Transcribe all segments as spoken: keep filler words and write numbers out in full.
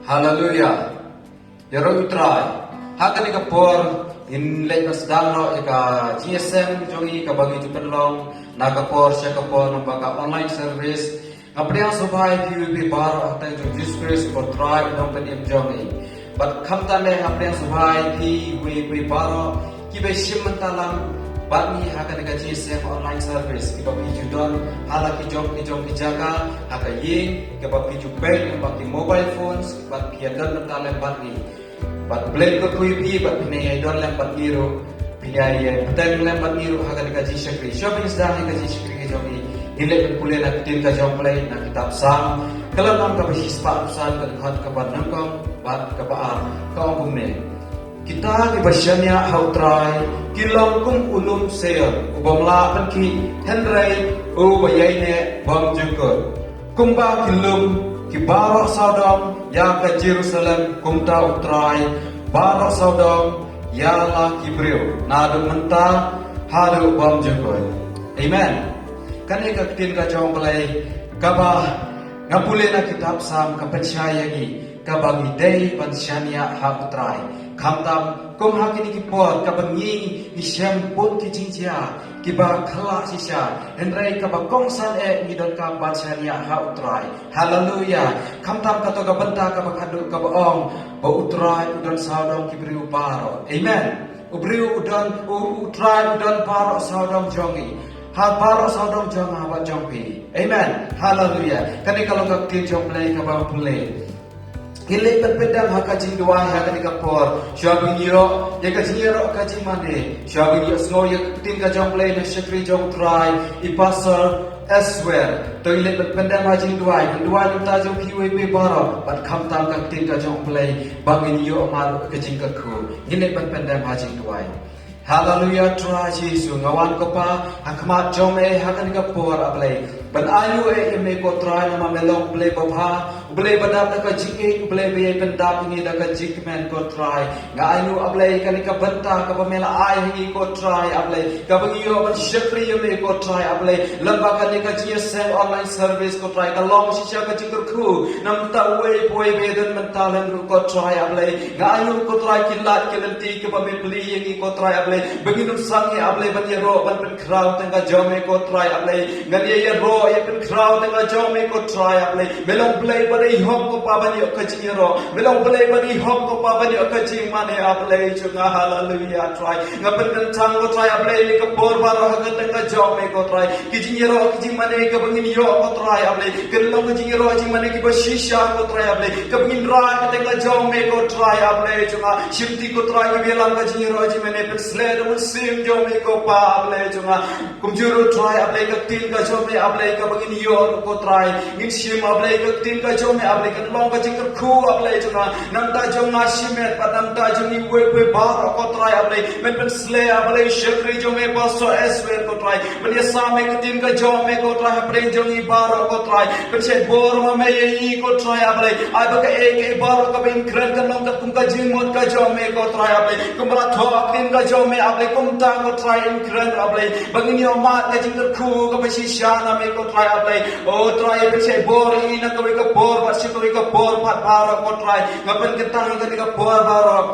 Haleluya. Ïaroh ïa u Trai. Ha kane ka por ngin leit ban sdang noh ïa ka jingïaseng jong ngi kaba ngi ju pynlong na ka por sha ka por, namar ka online service. Nga pdiang sngewbha ïa phi baroh ha kyrteng jong u Jisu Khrist, u Trai, u nongpynim jong ngi. Bad khamtam eh nga pdiang sngewbha ïa phi baroh kiba shim bynta lang bad ngi ha kane ka jingïaseng online service, kiba phi ju don ha la ki jong ki jong ki jaka, ha ka ïing, kiba phi ju peit lyngba ki mobile phones, bad phi ïadon bynta lem bad ngi. Bad Blei u kyrkhu ïa phi, bad phin ïai don lem bad ngi ruh, phin ïai, eh, bteng lem bad ngi ruh ha kane ka jingshakri. Shuwa ban sdang ïa ka jingshakri ka jong ngi, ngin leit ban pule na ka ktien ka jong U Blei na ka kitab Salm, ka lynnong kaba shispah arphew san, ka dkhot kaba nyngkong bad kaba ar, ka ong kumne: Kita kiba shaniah ha U Trai ki long kum u lum Seir, u bym lah pynkhih, hynrei uba ïaineh bymjukut. Kumba ki lum ki baroh sawdong ïa ka Jerusalem, kumta U Trai baroh sawdong ïa la ki briew, naduh mynta haduh bymjukut. Amen. Kane ka ktien ka jong U Blei kaba nga pule na kitab Salm ka pynshai ïa ngi kaba ngi dei ban shaniah ha U Trai. Khamtam kum ha kine ki por kaba ngi, ngi shem bun ki jingjia kiba khyllah shisha, hynrei kaba kongsan eh ngi donkam ban shaniah ha U Trai. Haleluya. Khamtam kato ka bynta kaba khadduh kaba ong ba U Trai u don sawdong ki briew baroh. Amen. U briew u don, u, U Trai u don baroh sawdong jong ngi. Ha baroh sawdong jong nga bad jong phi. Amen. Haleluya. Kane ka long ka ktien jong U Blei kaba pule. Ngin leit ban pyndem ha ka jingduwai ha kane ka por. Shuwa ban ïoh ïa ka jingïaroh ka jingmane, shuwa ban ïohsngew ïa ka ktien ka jong U Blei na shakri jong U Trai, i Pastor Eswer. To ngin leit ban pyndem ha jingduwai, ban duwai na ka bynta jong phi baroh, bad khamtam ka ktien ka jong U Blei ba ngin ïoh mareh ka jingkyrkhu. Ngin leit ban pyndem ha jingduwai. Haleluya, Trai Jisu, nga wan ko Pa ha khmat jong me ha kane ka por, A Blei. Ban ainguh ïa me ko Trai, namar me long Blei babha, Blei ba dap da ka jingïeit, Blei ba ïai pyndap ïa ngi da ka jingkmen ko Trai. Nga ainguh, A Blei, kane ka bynta kaba me la ai ha ngi ko Trai, A Blei, kaba ngi ïoh ban shakri ïa me ko Trai, A Blei. Lem bad kane ka jingïaseng online service ko Trai, ka long shisha ka jingkyrkhu na ka bynta uwei pa uwei ba ïadon bynta lem ruh ko Trai, A Blei. Nga ainguh ko Trai ki lad ki lynti kiba me plie ïa ngi ko Trai, A Blei, ba ngin ym sangeh, A Blei, ban ïaroh ban pynkhraw tang ka jong me ko Trai, A Blei. Ngan ïa ïaroh ïa pynkhraw tang ka jong me ko Trai, A Blei. Me long Blei ba dei hok ko Pa ban ïoh ka jingïaroh. Me long Blei ba dei hok ko Pa ban ïoh ka jingmane, A Blei jong nga. Haleluya, Trai. Nga pynkyntang ko Trai, A Blei, ïa ka por baroh ha ka kyrteng ka jong me ko Trai. Ki jingïaroh ki jingmane kaba ngin ïoh ko Trai, A Blei, kin long ki jingïaroh jingmane kiba shisha ko Trai, A Blei, kaba ngin rah ha ka kyrteng ka jong me ko Trai, A Blei jong nga. Shimti ko Trai kiba ïalam ka jingïaroh jingmane, pynsleh da u Mynsiem jong me ko Pa, A Blei jong nga. Kumjuh ruh Trai, A Blei, ka ktien ka jong me, A Blei, kaba ngin ïoh ruh ko Trai, ngin shim, A Blei, ka ktien ka jong me, A Blei, kan long ka jingkyrkhu, A Blei jong nga, na ka bynta jong nga shimet bad na ka bynta jong ngi uwei pa uwei baroh ko Trai, A Blei. Men pynsleh, A Blei, shakri jong me Pastor Eswer ko Trai, ban ïasam ïa ka ktien ka jong me ko Trai hapdeng jong ngi baroh ko Trai. Pynshait bor ma me ïa ngi ko Trai, A Blei. Ai ba kaei kaei baroh kaba ngin kren kan long katkum ka jingmut ka jong me ko Trai, A Blei. Kumba la thoh ha ka ktien ka jong me, A Blei, kumta ko Trai ngin kren, A Blei, ba ngin ïoh mad ka jingkyrkhu kaba shisha na me ko Trai, A Blei. O Trai, pynshait bor ïa ngi na kawei ka por bad sha kawei ka por pat baroh ko Trai. Nga pynkyntang ïa kane ka por baroh.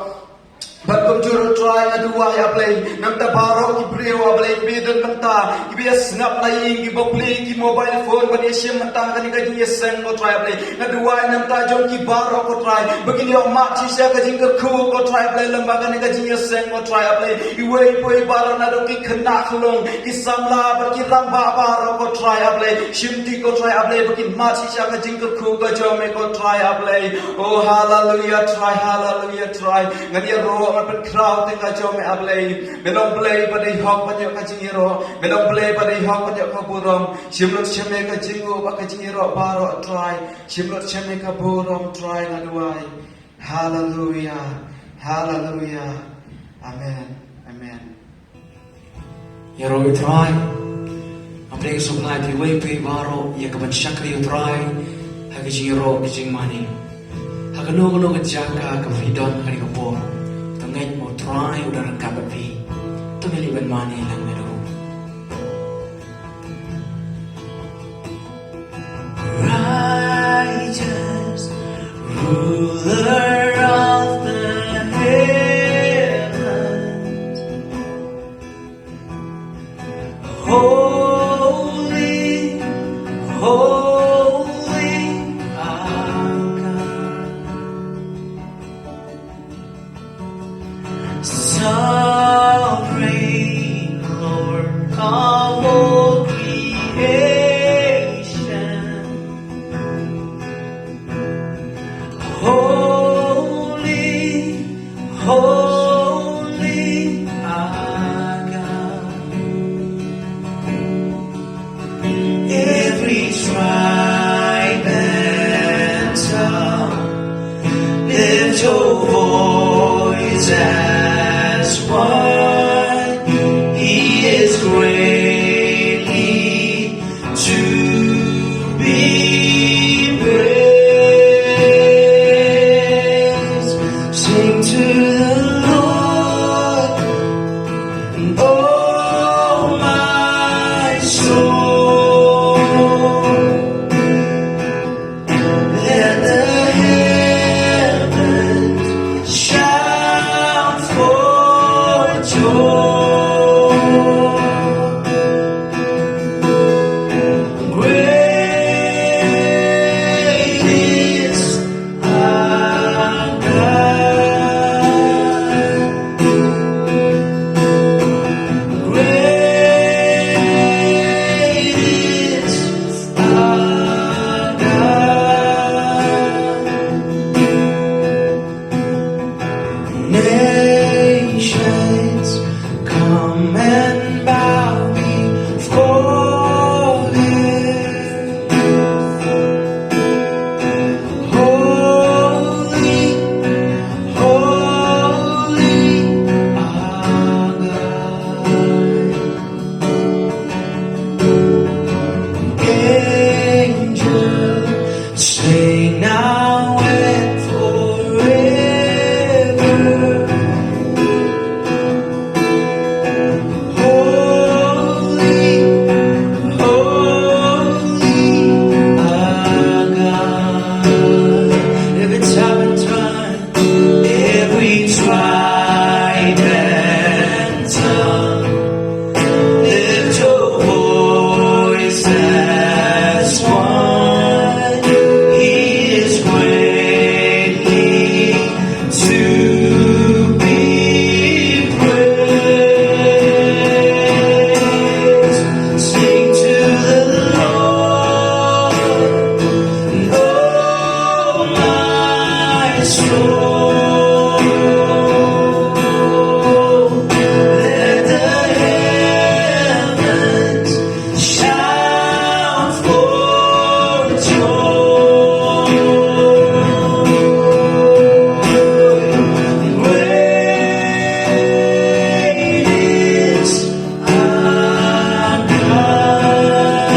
Bad kumjuh ruh Trai nga duwai, A Blei, na ka bynta baroh ki briew, A Blei, kiba ïadon bynta, kiba ïasngap na ïing, kiba plie ki mobile phone ban ïashim bynta ha kane ka jingïaseng ko Trai, A Blei. Nga duwai na ka bynta jong ki baroh ko Trai, ba kin ïoh mad shisha ka jingkyrkhu ko Trai, A Blei, lem bad kane ka jingïaseng ko Trai, A Blei. Iwei pa iwei baroh, naduh ki khynnah khyllung, ki samla bad ki rangbah baroh ko Trai, A Blei. Shimti ko Trai, A Blei, ba kin mad shisha ka jingkyrkhu ka jong me ko Trai, A Blei. O haleluya Trai, haleluya Trai. Ngan ïaroh, ngan pynkhraw tang ka jong me, A Blei. Me long Blei ba dei hok ban ïoh ka jingïaroh. Me long Blei ba dei hok ban ïoh ka burom. Shim lut sha me ka jingnguh bad ka jingïaroh baroh Trai. Shim lut sha me ka burom Trai, nga duwai. Haleluya. Haleluya. Amen. Amen. Ïaroh ïa u Trai. Nga pdiang sngewbha ïa phi uwei pa uwei baroh ïa ka ban shakri ïa u Trai ha ka jingïaroh ka jingmane. Ha kano kano ka jaka kaba phi don ha kane ka por, to ngeit ba u Trai u dang ryngkat bad phi. To ngin ïa ban mane lang naduh. Righteous ruler Lift your voice as one. He is greatly to be praised. Sing to the Lord, oh my soul. Let the heavens shout for joy. Great is our God. Great is our God. Nations come and bow before him. Holy, holy our God. Angels sing now and forever. Holy, holy our God. Every tribe and tongue, every tribe and tongue, lift your voice as one. He is greatly to be praised. Sing to the Lord, oh my soul. Let the heavens shout for joy. Great is our God.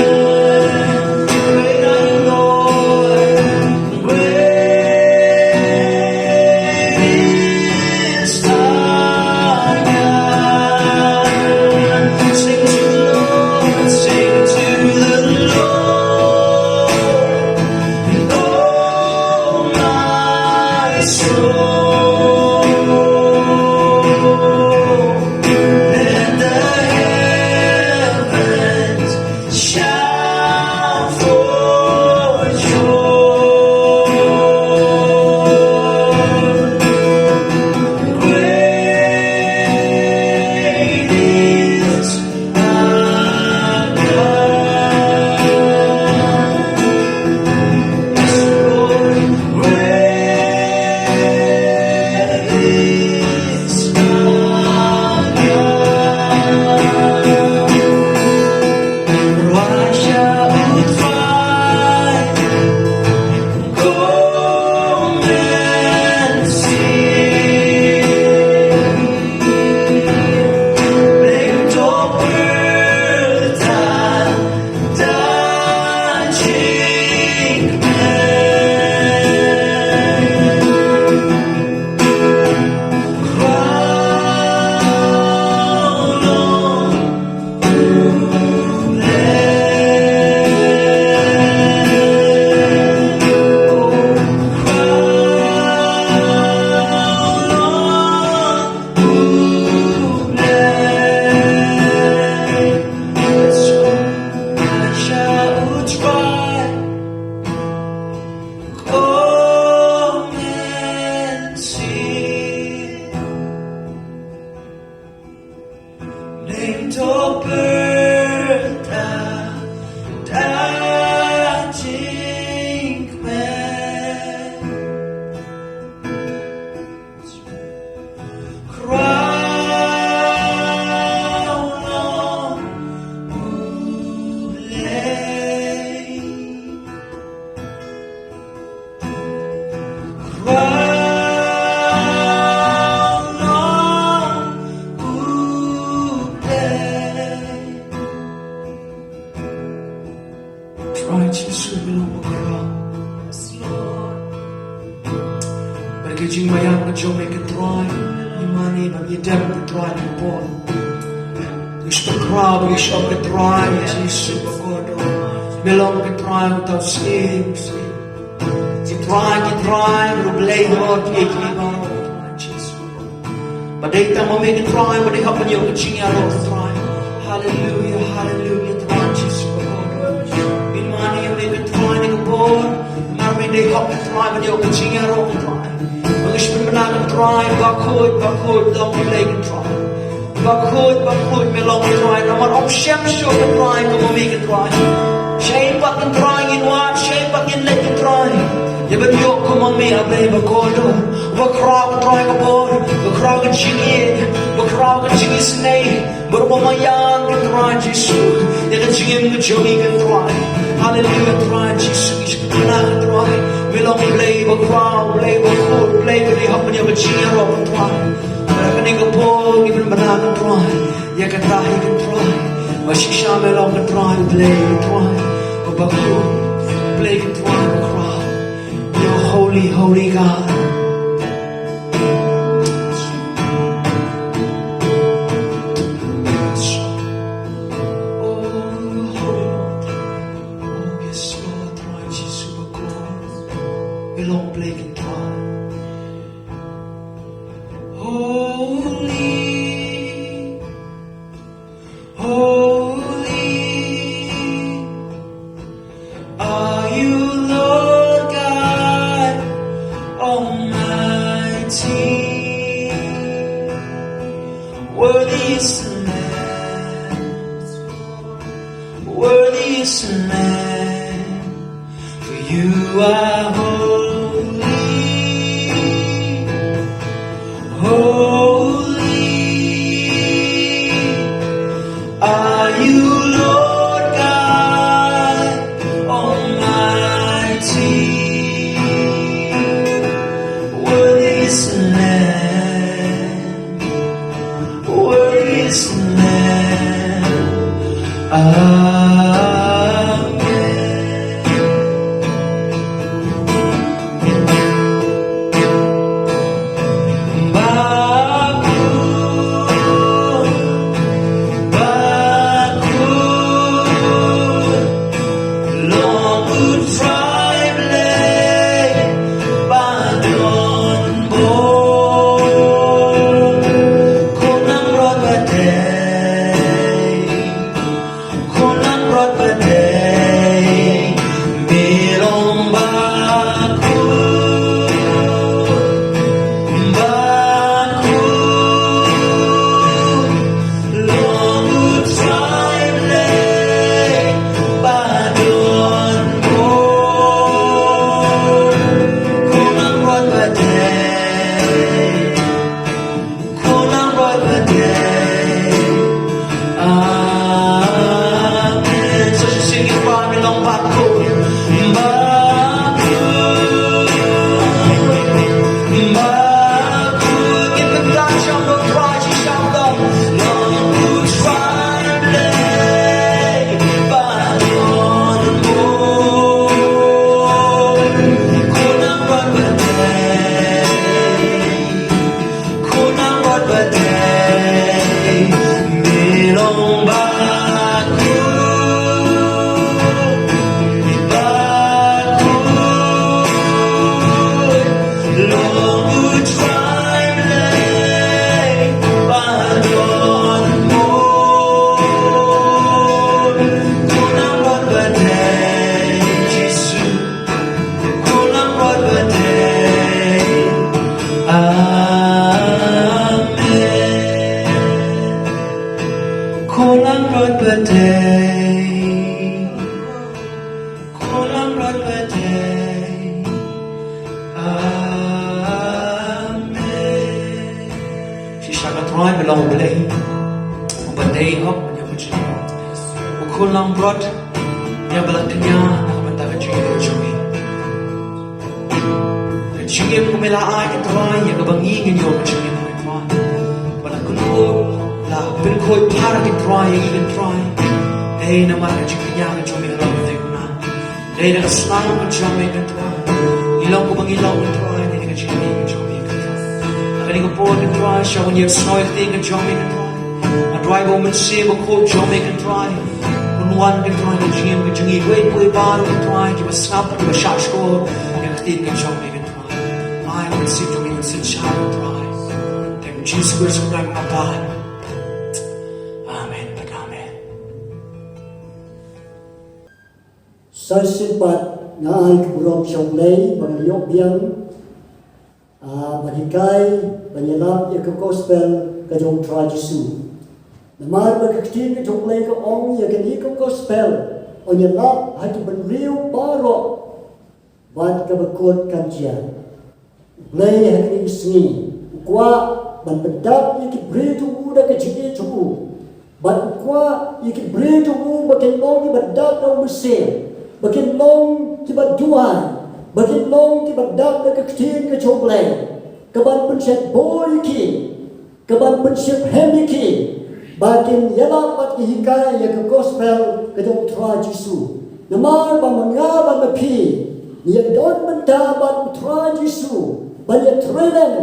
Great are you, Lord. Great is our God. Sing to the Lord, sing to the Lord, oh my soul. Let the heavens shout for joy. Great is our God. Yes, Lord. Great Ka jingmaïan ka jong me ko Trai, ngi mane ba ngi dem ko Trai ka por. Ngi sngewkhraw ba ngi sngewthuh ko Trai, Jisu bakordor. Me long ko Trai uta u Syiem, Syiem. Ki trai, ki trai, U Blei u ot ïa ki baroh, Jisu. Ba dei tang ma me ko Trai ba dei hap ban ïoh ka jingïaroh ko Trai. Haleluia, haleluia, Trai Jisu bakordor. Ngi mane ïa me ko Trai ha kane ka por. Namar me dei hap ko Trai ban ïoh ka jingïaroh ko Trai. Ba ngi sngewbha ko Trai, bakhuid, bakhuid, long U Blei ko Trai. Bakhuid, bakhuid, me long ko Trai. Namar ym shym shuh ko Trai kum ma me ko Trai. Shaei pat ko Trai ngin wad, shaei pat ngin leit ko Trai. Ïa ban ïoh kum ma me A Blei bakordor. Ba khraw ko Trai ka bor, ba khraw ka jingïeit, ba khraw ka jingisynei. Bad ba maïan ko Trai Jisu ïa ka jingim ka jong ngi ko Trai. Haleluia Trai Jisu, ngi sngewbha ko Trai. Me long U Blei bakhraw, U Blei bakhuid, U Blei ba dei hap ban ïoh ka jingïaroh ko Trai. Bad ha kane ka por ngi pynbna ko Trai ïa kata hi ko Trai. Ba shisha me long ko Trai, U Blei ko Trai. Ba bakhuid, U Blei ko Trai bakhraw. You're holy, holy God. Oh, you're holy, Lord. Oh, yes, Lord, Trai Jisu bakordor. Me long U Blei ko Trai. Holy, holy are you, Lord God Almighty. Worthy is the Lamb, worthy is the Lamb, for you are holy. Holy are you, Lord God Almighty. Worthy is the Lamb, worthy is the Lamb. Amen. Bakhuid, bakhuid, long U Trai Blei ba don bor. Khun langbrot ba dei, khun langbrot ba dei, me long bakhuid, bakhuid, long U Trai Blei ba don bor. Khun langbrot ba dei, khun langbrot ba dei. Amen. So, sing it, me long bakhuid, bakhuid, bakhuid. Ngin pyntan sha U Trai, sha U Trai. Long U Trai Blei ba don bor. Khun langbrot ba dei, khun langbrot ba dei, me long bakhuid, bakhuid, long U Trai Blei ba don bor. Khun langbrot ba dei, Jisu. Khun langbrot ba dei. Amen. Khun langbrot ba dei. Khun langbrot ba dei. Amen. Shisha ko Trai me long U Blei uba dei hok ban ïoh ka jingïaroh. U khun langbrot ïa ba la kñia na ka bynta ka jingim ka jong ngi. Ka jingim kaba me la ai ko Trai ïa kaba ngi ngin ïoh ka jingim ko Trai. Ba la kynduh, la pynkhuid phar ko Trai ïa ngi ko Trai. Dei namar ka jingkñia ka jong me halor kane ka duniya. Dei da ka snam ka jong me ko Trai. Ngi long kumba ngi long ko Trai, dei da ka jingkñia ka jong me. Ko Trai, sha ban ïa sngewthuh ïa ka jong me ko Trai. Nga duwai ba u Mynsiem Bakhuid jong me ko Trai un wan ko Trai ha ka jingim ka jong ngi, wei pa wei baroh ko Trai, kiba sngap, kiba shahshkor ïa ka ktien ka jong me ko Trai. Ai u Mynsiem jong me un synshar ko Trai. Te u Jisu Khrist u Trai, nga pan. Amen. Amen. Sa shisien pat nga ai ka burom sha U Blei ba ngan ïoh biang, ah, ban hikai, ban ïalap ïa ka gospel ka jong U Trai Jisu. Namar ba ka ktien ka jong U Blei ka ong ïa kane ka gospel yn ïalap ha ki bynriew baroh bad kaba kut kan jia. U Blei ha kane ka sngi u kwah ban pyndap ïa ki briew jong u da ka jingïeit jong u. Bad u kwah ïa ki briew jong u ba kin long kiba dap da u Mynsiem, ba kin long kiba duwai, ba kin long kiba dap da ka ktien ka jong U Blei, kaban pynshait bor ïa ki, kaban pynshemphang ïa ki ba kin ïalap bad ki hikai ïa ka gospel ka jong U Trai Jisu. Namar ba ma nga bad ma phi ngi ïadon bynta bad U Trai Jisu ban ïatreilang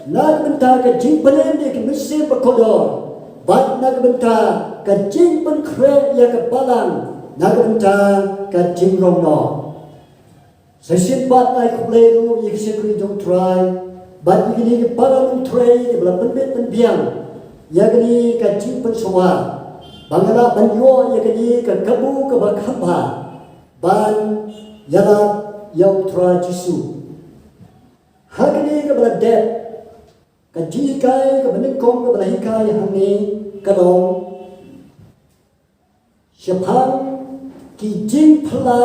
na ka bynta ka jingpynim ïa ka mynsiem bakordor bad na ka bynta ka jingpynkhreh ïa ka balang na ka bynta ka jingrong noh. Sa shisien pat nga ai khublei ruh ïa ki shakri jong U Trai bad ïa kine ki para nongtrei kiba la pynbit pynbiang ïa kane ka jingpynshoi ba nga lah ban ïoh ïa kane ka kabu kaba kham bha ban ïalap ïa U Trai Jisu. Ha kane kaba la dep, ka jinghikai kaba nyngkong kaba la hikai hangne ka long shaphang ki jingphylla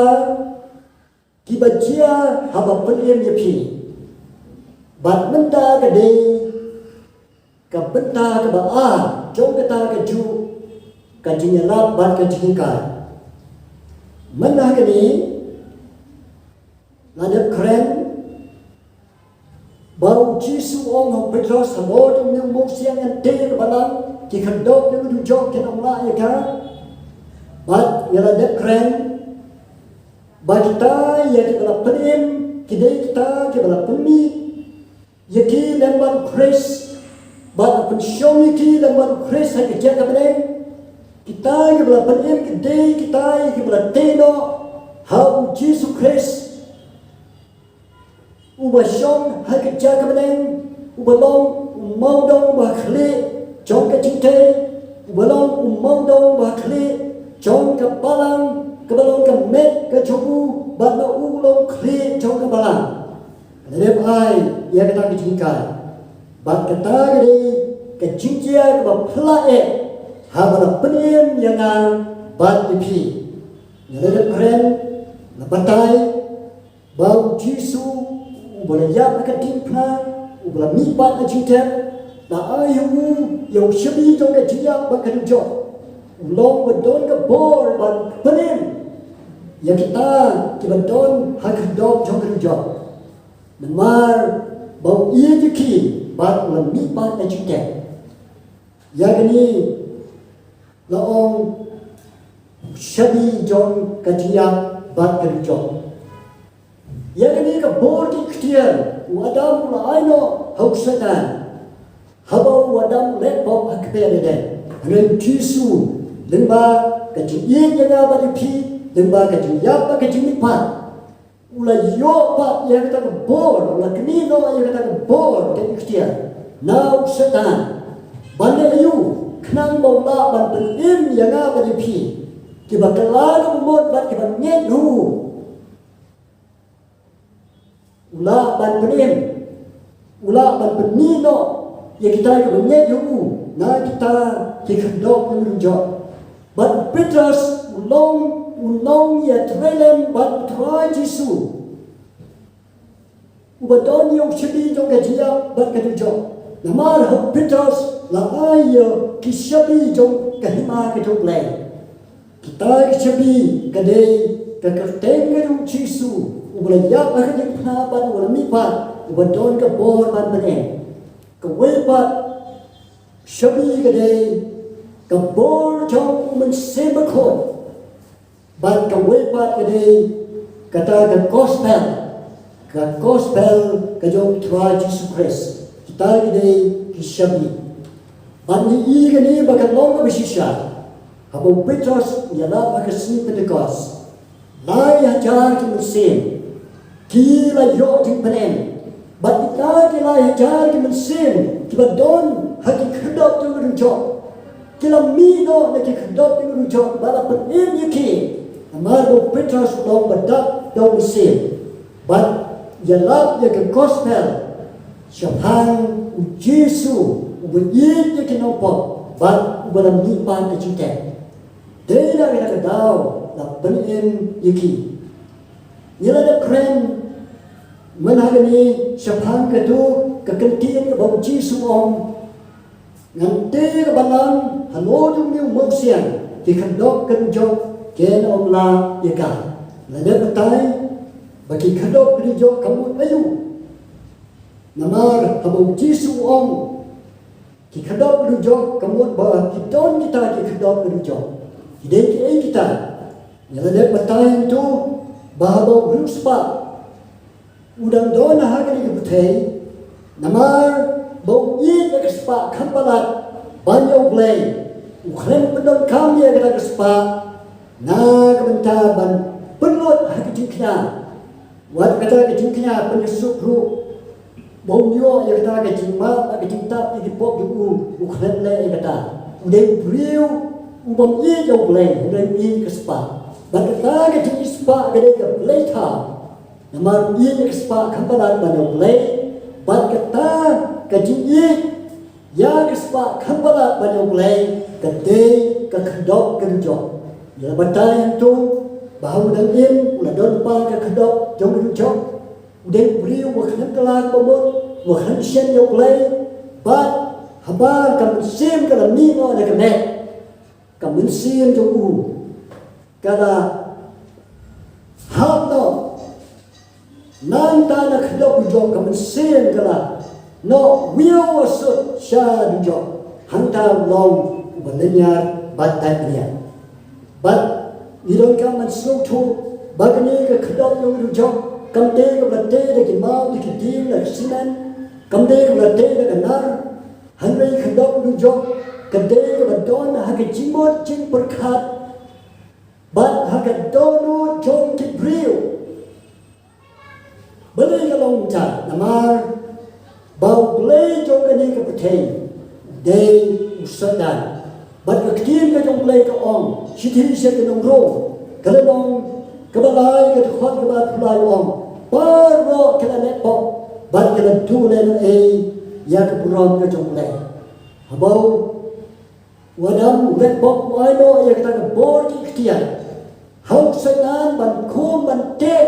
kiba jia haba pynim ïa phi. Bad mynta ka dei ka bynta kaba ar jong kata kajuh ka jingïalap bad ka jinghikai. Mynta kane la dep kren ba u Jisu u ong ha u Petros, halor jong me u mawsiang ngan tei ïa ka balang, ki khyrdop jong ka dujok kin ym lah ïa ka. Bad ngi la dep kren ba kita ïa kiba la pynim ki dei kita kiba la pynmih ïa ki lem bad u Khrist bad la pynshong ïa ki lem bad u Khrist ha ka jaka bneng. Kita kiba la pynim ki dei kita ïa kiba la tei noh ha u Jisu Khrist. Uba shong ha ka jaka bneng, uba long u mawdong ba khlieh jong ka jingtei, uba long u mawdong ba khlieh jong ka balang, kaba long ka met ka jong u, bad ma u long khlieh jong ka balang. Ka la dep ai ïa kata ka jinghikai. Bad kata ka dei ka jingjia kaba phylla eh haba la pynim ïa nga bad ïa phi. Nga la dep kren, la batai ba u Jisu uba la ïap na ka diengphna, uba la mihpat na jingtep, la ai ha u ïa u shabi jong ka jingïap bad ka dujok. U long uba don ka bor ban pynim ïa kita kiba don ha ka khyrdop jong ka dujok. Namar ba u ïeit ïa ki bad u la mihpat na jingtep. Ïa kane la ong u shabi jong ka jingïap bad ka dujok. Ïa kane ka bor ki ktien u Adam u la ai noh ha u Soitan. Haba u Adam u leh pop ha ka kper Eden, hynrei u Jisu, lyngba ka jingïeit ïa nga bad ïa phi, lyngba ka jingïap bad ka jingmihpat, u la ïoh pat ïa kata ka bor, u la knieh noh ïa kata ka bor ka ktien na u Soitan. Ban leh aïu? Khnang ba u lah ban pynim ïa nga bad ïa phi, kiba kylla ka mut bad kiba ngeit ha u. U lah ban pynim, u lah ban pynim noh ïa kita kiba ngeit ha u na kita ki khyrdop jong ka dujok. Bad u Petros u long u nongïatreilang bad u Trai Jisu, uba don ïa u shabi jong ka jingïap bad ka dujok. Namar ha u Petros la ai ïa ki shabi jong ka hima ka jong U Blei. Kita ki shabi ka dei ka kyrteng ka jong u Jisu, uba la ïap ha ka diengphna bad uba la mihpat, uba don ka bor ban pynim. Kawei pat shabi ka dei ka bor jong u Mynsiem Bakhuid. Bad kawei pat ka dei kata ka gospel, ka gospel ka jong u Trai Jisu Khrist. Kita ki dei ki shabi. Bad ngi ïohi kane ba ka long kaba shisha haba u Petros u ïalap ha ka sngi Pentekost. Lai hajar ki mynsiem ki la ïoh jingpynim. Bad kita ki lai hajar ki mynsiem kiba don ha ki khyrdop jong ki dujok ki la mih noh na ki khyrdop jong ki dujok bad la pynim ïa ki. Namar ba u Petros u long ba dap da u mynsiem bad ïalap ïa ka gospel shaphang u Jisu uba ïeit ïa ki nongpop bad uba la mihpat na ka jingtep. Dei na kata ka daw la pynim ïa ki. Ngi la dep kren mynta ha kane shaphang kato ka kyntien kaba u Jisu u ong, ngan tei ka balang halor jong une u mawsiang, ki khyrdop ka dujok kin ym lah ïa ka. La dep batai ba ki khyrdop ka dujok ka mut aïu. Namar haba u Jisu u ong ki khyrdop ka dujok ka mut ba ki don kita ki khyrdop ka dujok. Ki dei kiei kita? Ngi la dep batai hangto ba haba u riewspah u dang don ha kane ka pyrthei, namar ba u ïeit ïa ka spah kham palat ban ïa U Blei, u khlem pyndonkam ïa kata ka spah na ka bynta ban pynlut ha ka jingkñia. Wat kata ka jingkñia pynïasuk ruh, ba un ïoh ïa kata ka jingmap bad ka jingtap ïa ki pop jong u, u khlem leh ïa kata. U dei u briew u bym ïeit ïa U Blei, u dei u ïeit ka spah. Bad kata ka jingïeit spah ka dei ka blei thaw. Namar u ïeit ïa ka spah kham palat ban ïa U Blei. Bad kata ka jingïeit ïa ka spah kham palat ban ïa U Blei ka dei ka khyrdop ka dujok. Ngi la batai hangto ba ha u dang im u la don pat ka khyrdop jong ka dujok. U dei u briew uba khlem kylla kaba mut, uba khlem shen ïa U Blei. Bad haba ka mynsiem ka la mih noh na ka met, ka mynsiem jong u ka la hap noh. Nangta na khyrdop dujok ka mynsiem ka la noh wiew sut sha dujok. Hangta u long uba lynñiar bad dait bniah. Bad ngi donkam ban sngewthuh ba kane ka khyrdop jong dujok kam dei kaba la tei da ki maw da ki dieng da ki simen. Kam dei kaba la tei da ka nar. Hynrei khyrdop dujok ka dei kaba don ha ka jingmut jingpyrkhat bad ha ka dohnud jong ki briew. Balei ka long kumta? Namar ba u blei jong kane ka pyrthei u dei u Soitan. Bad ka ktien ka jong u Blei ka ong, shithi sha ki nong Rom, ka lynnong kaba lai, ka dkhot kaba arphew lai, ong, baroh ki la leh pop bad ki la duh lehnohei ïa ka burom ka jong u Blei. Haba u Adam u leh pop, u ai noh ïa kata ka bor ki iktiar ha u Soitan ban khum ban teh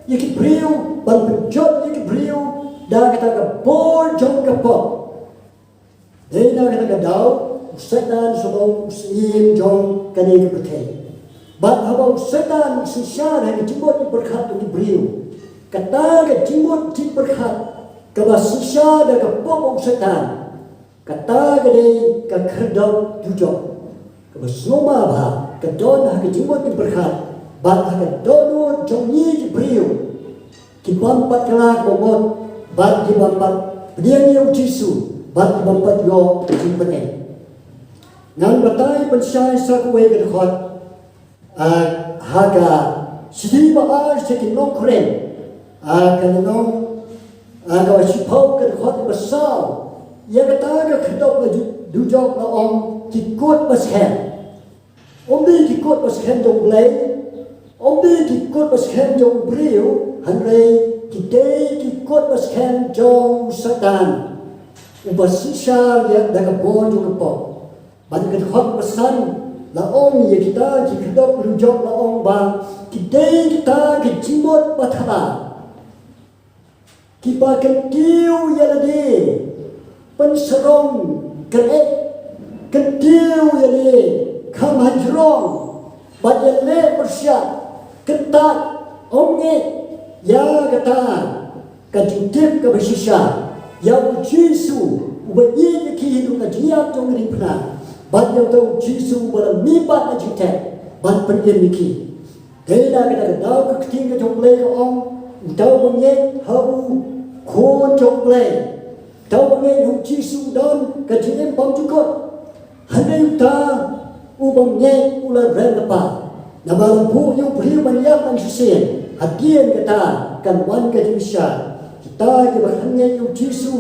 ïa ki briew, ban pynjot ïa ki briew da kata ka bor jong ka pop. Dei na kata ka daw u Soitan u sa long u syiem jong kane ka pyrthei. Bad haba u Soitan u synshar ha ka jingmut jingpyrkhat jong ki briew, kata ka jingmut jingpyrkhat kaba synshar da ka pop u Soitan, kata ka dei ka khyrdop dujok kaba sngewma bha, ka don ha ka jingmut jingpyrkhat bad ha ka dohnud jong ngi ki briew, ki bym pat kylla kaba mut bad ki bym pat pdiang ïa u Jisu bad ki bym pat ïoh jingpynim. Ngan batai pynshai sa kawei ka dkhot, ah, ha ka shithi ba ar sha ki nong Korinth, ah, ka lynnong, ah, kaba shiphew, ka dkhot kaba saw. Ïa kata ka khyrdop la ju-, dujok la ong ki kut ba skhem. Ym dei ki kut ba skhem jong u Blei, ym dei ki kut ba skhem jong u briew, hynrei ki dei ki kut ba skhem jong u Soitan, uba synshar ïa da ka bor jong ka pop. Bad ka dkhot ba san la ong ïa kita ki khyrdop dujok, la ong ba ki dei kita ki jingmut ba thala, kiba kyntiew ïa lade, pynsarong, kyndit, kyntiew ïa lade kham hajrong, bad ïaleh pyrshah, kyntait, ym ngeit ïa kata ka jingtip kaba shisha ïa u Jisu uba ïeit ïa ki haduh ka jingïap jong ka diengphna, bad ïa uta u Jisu uba la mihpat na jingtep ban pynim ïa ki. Dei na kata ka daw ka ktien ka jong u Blei ka ong, uta uba ngeit ha u Khun jong u Blei, Uta uba ngeit ha u Jisu u don ka jingim bymjukut. Hynrei uta u bym ngeit u la rem lypa. Namar la buh ïa u briew ban ïap lang shisien. Hadien kata kan wan ka jingbishar. Kita kiba khlem ngeit ïa u Jisu,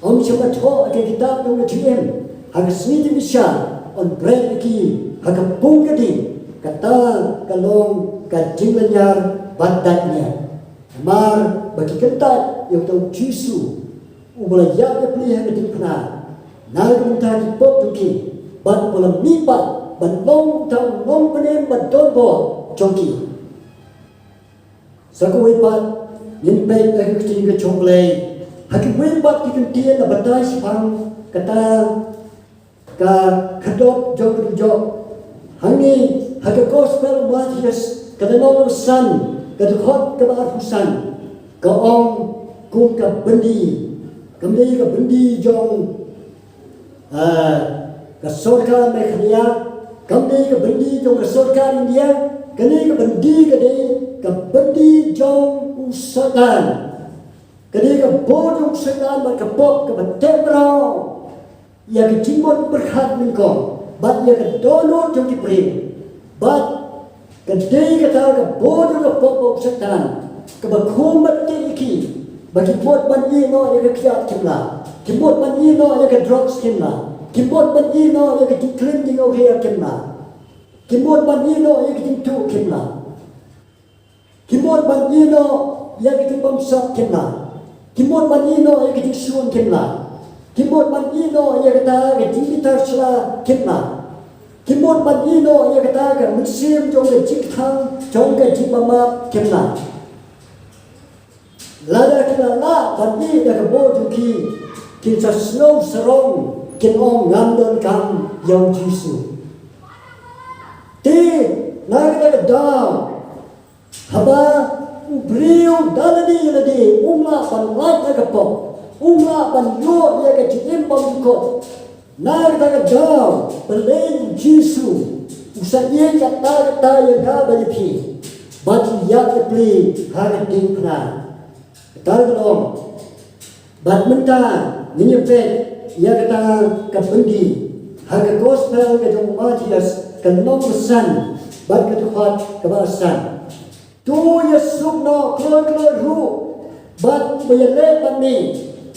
ym shym la thoh ha ka kitab jong ka jingim. Ha ka sngi jingbishar yn bret ïa ki ha ka pung ka ding. Kata ka long ka jinglynñiar bad dait niam. Namar ba ki kyntait ïa uta u Jisu uba la ïap ïapli ha ka diengphna na ka bynta ki pop jong ki, bad uba la mihpat ban long uta u nongpynim ba donbor jong ki. Sa kawei pat, ngin peit ïa ka ktien ka jong U Blei ha kiwei pat ki kyntien, la batai shaphang kata ka khadop jong ka dujok. Hangne ha ka Gospel u Mathaios, ka lynnong kaba san, ka dkhot kaba arphew san, ka ong kum ka byndi, kam dei ka byndi jong, ah, ka sorkar Meghalaya, kam dei ka byndi jong ka sorkar India. Kane ka byndi ka dei ka byndi jong u Soitan. Ka dei ka bor jong u Soitan bad ka pop kaba teh mraw ïa ka jingmut pyrkhat nyngkong bad ïa ka dohnud jong ki briew. Bad ka dei kata ka bor jong ka pop bad u Soitan kaba khum bad teh ïa ki, ba ki mut ban ïeh noh ïa ka kjat kim lah, ki mut ban ïeh noh ïa ka drugs kim lah, ki mut ban ïeh noh ïa ka jingklim jingawria kim lah, ki mut ban ïeh noh ïa ka jingtuh kim lah. Ki mut ban ïeh noh ïa ka jingbamsap kim lah. Ki mut ban ïeh noh ïa ka jingshun kim lah. Ki mut ban ïeh noh ïa kata ka jingbitar sla kim lah. Ki mut ban ïeh noh ïa kata ka mynsiem jong ka jingkthang, jong ka jingbamap kim lah. Lada ki la lah ban ïeh da ka bor jong ki, kin sa sngew sarong, kin ong ngam donkam ïa u Jisu. Te na kata ka daw, haba u briew da lade lade um lah ban lait na ka pop, um lah ban ïoh ïa ka jingim bymjukut, na kata ka daw balei u Jisu u sa ïeit katta katta ïa nga bad ïa phi, bad u ïap ïapli ha ka diengphna? Kata ka long. Bad mynta ngin ïa peit ïa kata ka byndi ha ka Gospel ka jong u Mathaios, ka lynnong ba san bad ka dkhot kaba san. To ïasuk noh kloi kloi ruh bad ba ïaleh bad me,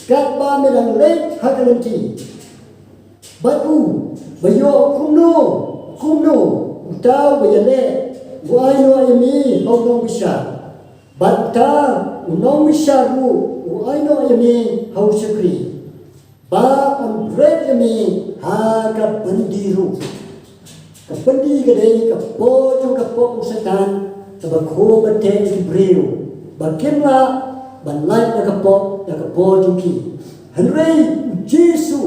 katba me dang leit ha ka lynti. Bad u ba ïoh kumno kumno, uta u ba ïaleh u ai noh ïa me ha u nongbishar. Bad uta u nongbishar ruh u ai noh ïa me ha u shakri, ba yn bret ïa me ha ka byndi ruh. Ka byndi ka dei ka bor jong ka pop u Soitan, kaba khum bad teh ïa ki briew ba kim lah ban lait na ka pop da ka bor jong ki. Hynrei u Jisu,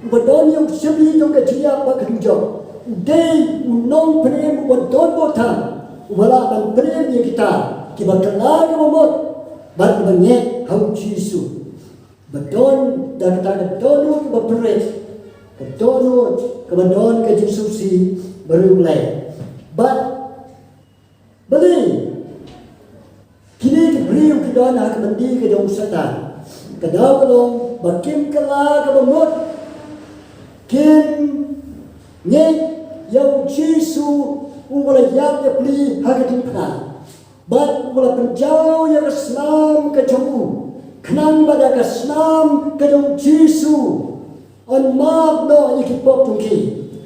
uba don ïa u shymli jong ka jingïap bad ka dujok, u dei u nongpynim uba donbor tam, uba lah ban pynim ïa kita kiba kylla kaba mut bad kiba ngeit ha u Jisu. Ba don da kata ka dohnud kaba pynrit, ka dohnud kaba don ka jingsngewsih bariewblei. Bad balei kine ki briew ki don ha ka byndi ka jong u Soitan? Ka daw ka long ba kim kylla kaba mut, kim ngeit ïa u Jisu uba la ïap ïapli ha ka diengphna. Bad u la pynjaw ïa ka snam ka jong u, khnang ba da ka snam ka jong u Jisu yn map noh ïa ki pop jong ki,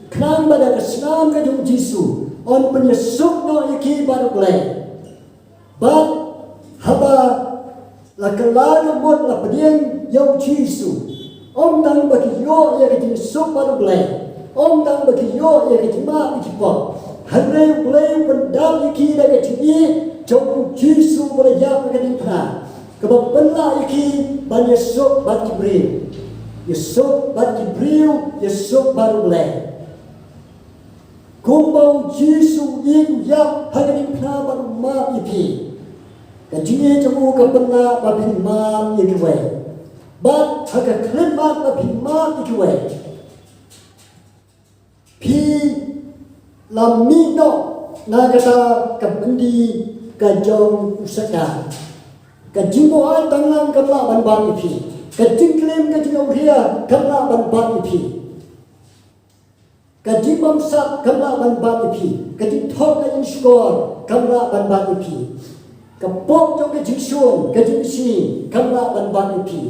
khnang ba da ka snam ka jong u Jisu yn pynïasuk noh ïa ki bad U Blei. Bad haba la kylla ka mut, la pdiang ïa u Jisu, ym tang ba ki ïoh ïa ka jingsuk bad U Blei, ym tang ba ki ïoh ïa ka jingmap ïa ki pop, hynrei U Blei u pyndap ïa ki da ka jingïeit jong u Jisu ba la ïap ha ka diengphna, kaba pynlah ïa ki ban ïasuk bad ki briew. Ïasuk bad ki briew, ïasuk bad U Blei. Kumba u Jisu u ïeit, u ïap ha ka diengphna bad u map ïa phi, ka jingïeit jong u ka pynlah ba phin map ïa kiwei. Bad ha ka khyllipmat ba phin map ïa kiwei, phi la mih noh na kata ka byndi ka jong u Soitan. Ka jingbuaid tang lang kam lah ban bam ïa phi. Ka jingklim ka jingawria kam lah ban bat ïa phi. Ka jingbamsap kam lah ban bat ïa phi. Ka jingthok ka jingshukor kam lah ban bat ïa phi. Ka pop jong ka jingshun, ka jingshim kam lah ban bat ïa phi.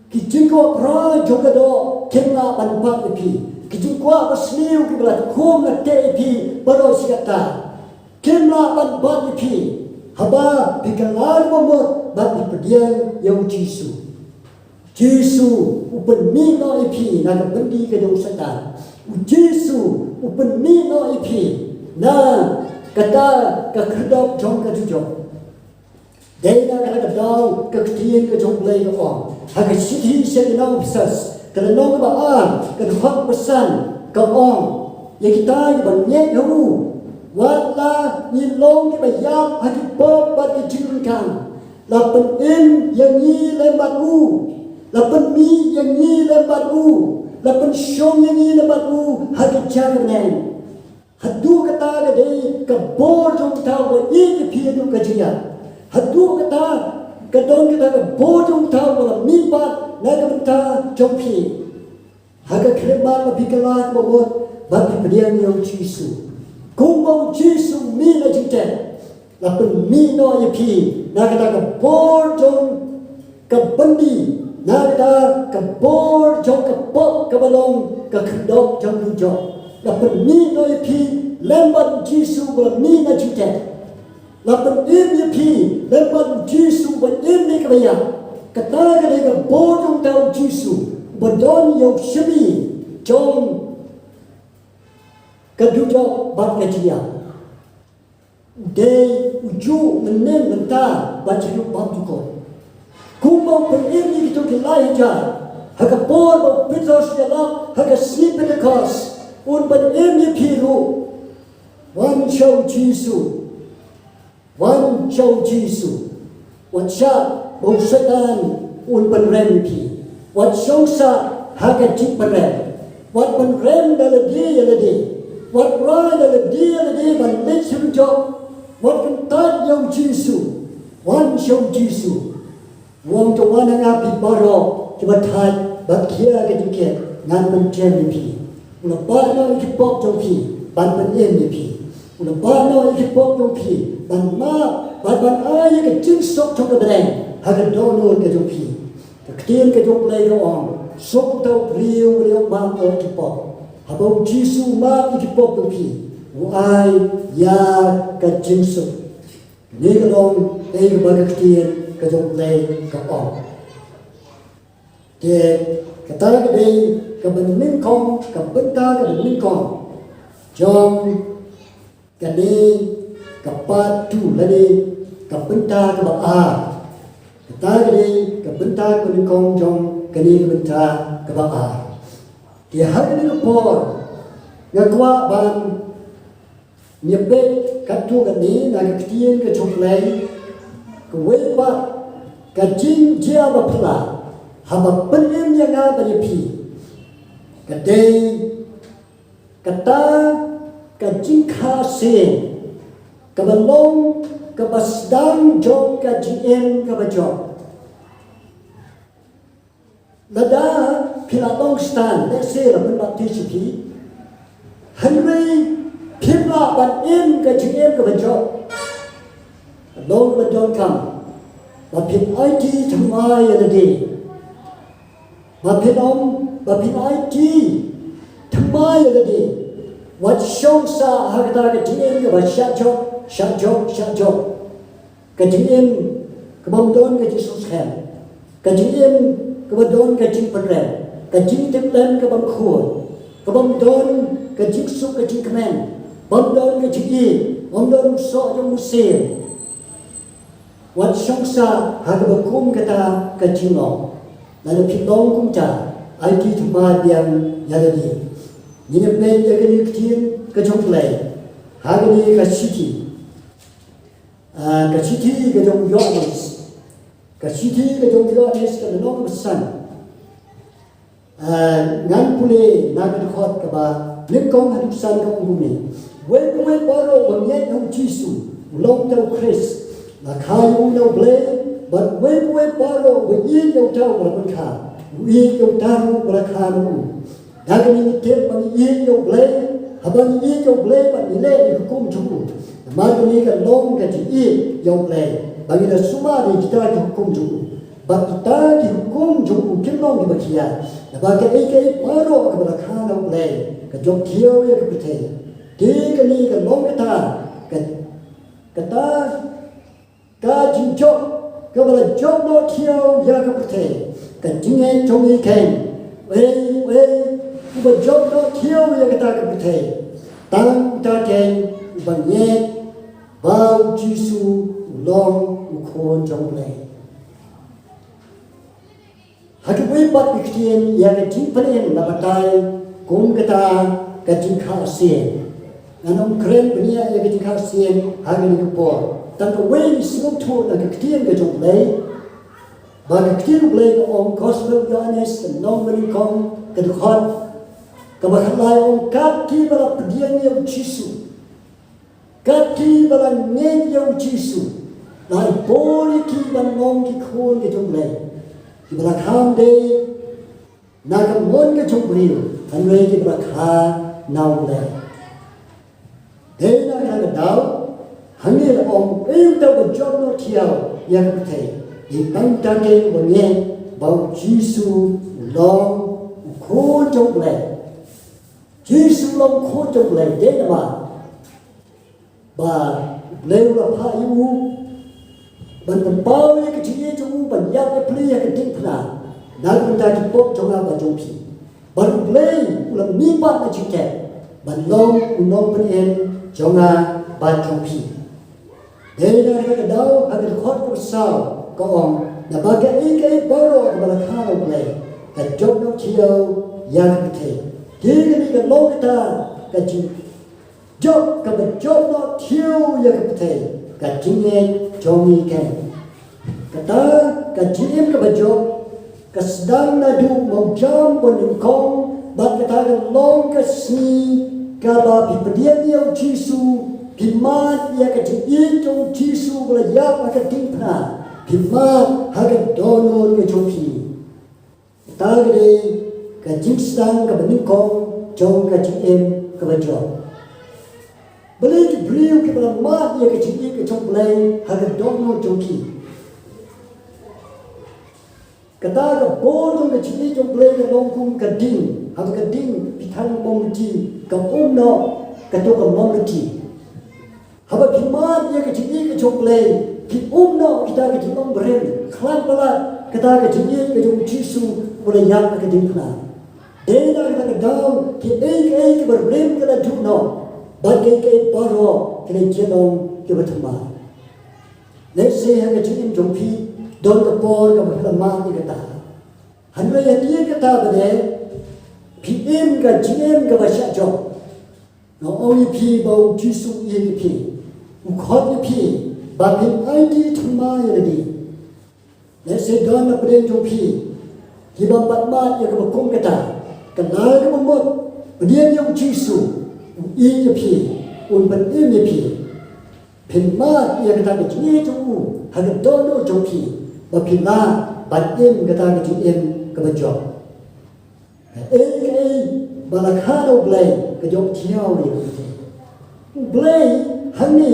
Ki jingkwah pra jong ka doh kim lah ban bat ïa phi. Ki jingkwah basniew kiba la khum la teh ïa phi baroh shi katta kim lah ban bat ïa phi. Haba phi kylla ka bamut bad phi pdiang ïa u Jisu. Jisu u pynmih noh ïa phi na ka byndi ka jong u Soitan. U Jisu u pynmih noh ïa phi na kata ka khyrdop jong ka dujok. Dei na kata ka daw ka ktien ka jong U Blei ka ong ha ka shithi sha ki nong Ephesus, ka lynnong kaba ar, ka dkhot ba san, ka ong: Ïa kita kiba ngeit ha u, wat la ngi long kiba ïap ha ki pop bad ki jingryngkang, la pynim ïa ngi lem bad u, la pynmih ïa ngi lem bad u, la pynshong ïa ngi lem bad u ha ka jaka bneng. Haduh kata ka dei ka bor jong uta uba ïeit ïa phi haduh ka jingïap. Haduh kata ka don kata ka bor jong uta uba la mihpat na ka bynta jong phi. Ha ka khyllipmat ba phi kylla ka bamut bad phi pdiang ïa u Jisu. Kumba u Jisu u mih na jingtep, la pynmih noh ïa phi na kata ka bor jong ka byndi, na kata ka bor jong ka pop kaba long ka khyrdop jong ka dujok. La pynmih noh ïa phi lem bad u Jisu uba la mih na jingtep. La pynim ïa phi lem bad u Jisu uba im ïa kiba ïap. Kata ka dei ka bor jong uta u Jisu uba don ïa u shemi jong ka dujok bad ka jingïap. U dei ujuh mynnin mynta bad shaduh bymjukut. Kumba u pynim ïa kito ki lai hajar ha ka por ba u Petros u ïalap ha ka sngi Pentekost, un pynim ïa phi ruh. Wan sha u Jisu. Wan sha u Jisu. Wat shah ba u Soitan un pynrem ïa phi. Wat shong sah ha ka jingpynrem. Wat pynrem da lade ïa lade. Wat rai da lade ïa lade ban leit sha u jok. Wat kyntait ïa u Jisu. Wan sha u Jisu. U ong, to wan ha nga phi baroh kiba thait bad khia ka jingkit, ngan pynjem ïa phi. U la bah noh ïa ki pop jong phi ban pynim ïa phi. U la bah noh ïa ki pop jong phi ban map bad ban ai ïa ka jingsuk jong ka bneng ha ka dohnud ka jong phi. Ka ktien ka jong U Blei ka ong, suk uta u briew uba la map noh ïa ki pop. Haba u Jisu u map ïa ki pop jong phi, u ai ïa ka jingsuk. Kane ka long kaei kaba ka ktien ka jong U Blei ka ong. Te kata ka dei kaba nyngkong, ka bynta kaba nyngkong jong kane ka part two lane ka bynta kaba ar. Kata ka dei ka bynta kaba nyngkong jong kane ka bynta kaba ar. Te ha kane ka por nga kwah ban ngi peit katto katne na ka ktien ka jong U Blei, kawei pat ka jingjia ba phylla haba pynim ïa nga bad ïa phi. Ka dei kata ka jingkha sien kaba long kaba sdang jong ka jingim kaba jop. Lada phi la long Khristan, lehse la pynbaptis ïa phi, hynrei phim lah ban im ka jingim kaba jop. Long ba donkam ba phin aiti thymmai ïa lade. Ba phin ym, ba phin aiti thymmai ïa lade. Wat shong sah ha kata ka jingim kaba shah jop, shah jop, shah jop. Ka jingim ka bym don ka jingsngewskhem, ka jingim ka ba don ka jingpynrem, ka jingtiplem ka bym khuid, ka bym don ka jingsuk ka jingkmen, bym don ka jingïeit, bym don u soh jong u mynsiem. Wat shong sah ha kaba kum kata ka jinglong. Lada phi long kumta, aiti thymmai biang ïa lade. Ngin ïa peit ïa kane ka ktien ka jong U Blei ha kane ka shithi. Ah, ka shithi ka jong u Ïoannis. Ka shithi ka jong u Ïoannis ka lynnong ba san. Ah, ngan pule na ka dkhot kaba nyngkong haduh san, ka ong kumne: Uwei pa uwei baroh uba ngeit ha u Jisu u long uta u Khrist. La kha ïa u na U Blei, Bad uwei pa uwei baroh uba ïeit ïa uta uba la pynkha, u ïeit ïa uta ruh uba la kha na u. Da kane ngi tip ba ngi ïeit ïa U Blei, haba ngi ïeit ïa U Blei bad ngi leh ïa ki hukum jong u. Namar kane ka long ka jingïeit ïa U Blei, ba ngi la sumar ïa kita ki hukum jong u. Bad kita ki hukum jong u kim long kiba khia. Naba kaei kaei baroh kaba la kha na U Blei ka jop thiaw ïa ka pyrthei. Te kane ka long kata, ka, kata ka jingjop kaba la jop noh thiaw ïa ka pyrthei, ka jingngeit jong ngi keiñ. Uei uei uba jop noh thiaw ïa kata ka pyrthei, tang uta keiñ uba ngeit ba U Jisu u long U Khun jong U Blei. Ha kiwei pat ki ktien ïa ka jingpynim la batai kum kata ka jingkha arsien. Ngan ym kren bniah ïa ka jingkha arsien ha kane ka por. Tang kawei ngi sngewthuh na ka ktien ka jong U Blei, ba ka ktien U Blei ka ong, Gospel Ïoannis ka lynnong banyngkong ka dkhot kaba khatlai ong, kat kiba la pdiang ïa U Jisu, kat kiba la ngeit ïa U Jisu, la ai bor ïa ki ban long ki khun ki jong U Blei, kiba la kham dei na ka mon ka jong u briew, hynrei kiba la kha na U Blei. Dei na kata ka daw hangne la ong, uei uta uba jop noh thiaw ïa ka pyrthei, dei tang uta keiñ uba ngeit ba U Jisu u long U Khun jong U Blei. Jisu u long U Khun jong U Blei, dei namar ba U Blei u la phah ïa u ban pynpaw ïa ka jingïeit jong u ban ïap ïa phi ha ka diengphna na ka bynta ki pop jong nga bad jong phi. Bad U Blei u la mihpat na jingtep ban long u nongpynim jong nga bad jong phi. Dei na kata ka daw ha ka dkhot kaba saw ka ong, naba kaei kaei baroh kaba la kha na U Blei ka jop noh thiaw ïa ka pyrthei. Te kane ka long kata ka jing jop kaba jop noh thiaw ïa ka pyrthei, ka jingngeit jong ngi keiñ. Kata ka jingim kaba jop ka sdang naduh mawjam ba nyngkong, bad kata ka long ka sngi kaba phi pdiang ïa U Jisu, phi mad ïa ka jingïeit jong U Jisu ba la ïap ha ka diengphna, phi mad ha ka dohnud ka jong phi. Kata ka dei ka jingsdang kaba nyngkong jong ka jingim kaba jop. Balei ki briew kiba la mad ïa ka jingïeit ka jong U Blei ha ka dohnud jong ki? Kata ka bor jong ka jingïeit jong U Blei ka long kum ka ding, haba ka ding phi thang mombati, ka um noh kato ka mombati. Haba phi mad ïa ka jingïeit ka jong U Blei, phi um noh kita ki jinglong barim, khlad palat kata ka jingïeit ka jong U Jisu uba la ïap ha ka diengphna. Dei na kata ka daw kiei kiei kiba rim ki la duh noh, bad kiei kiei baroh ki la ïalong kiba thymmai. Lehse ha ka jingim jong phi don ka por kaba phi la mad ïa kata. Hynrei ïa kata ba dei phi im ka jingim kaba shah jop. Nga ong ïa phi ba U Jisu u ïeit ïa phi. U khot ïa phi ba phin aiti thymmai ïa lade. Lehse don na pdeng jong phi kiba pat mad ïa kaba kum kata. Ka la kaba mut, pdiang ïa U Jisu, u ïeit ïa phi, un pynim ïa phi. Phin mad ïa kata ka jingïeit jong u ha ka dohnud jong phi, ba phin lah ban im kata ka jingim kaba jop. Kaei kaei ba la kha na U Blei ka jop thiaw ïa ka pyrthei. U Blei hangne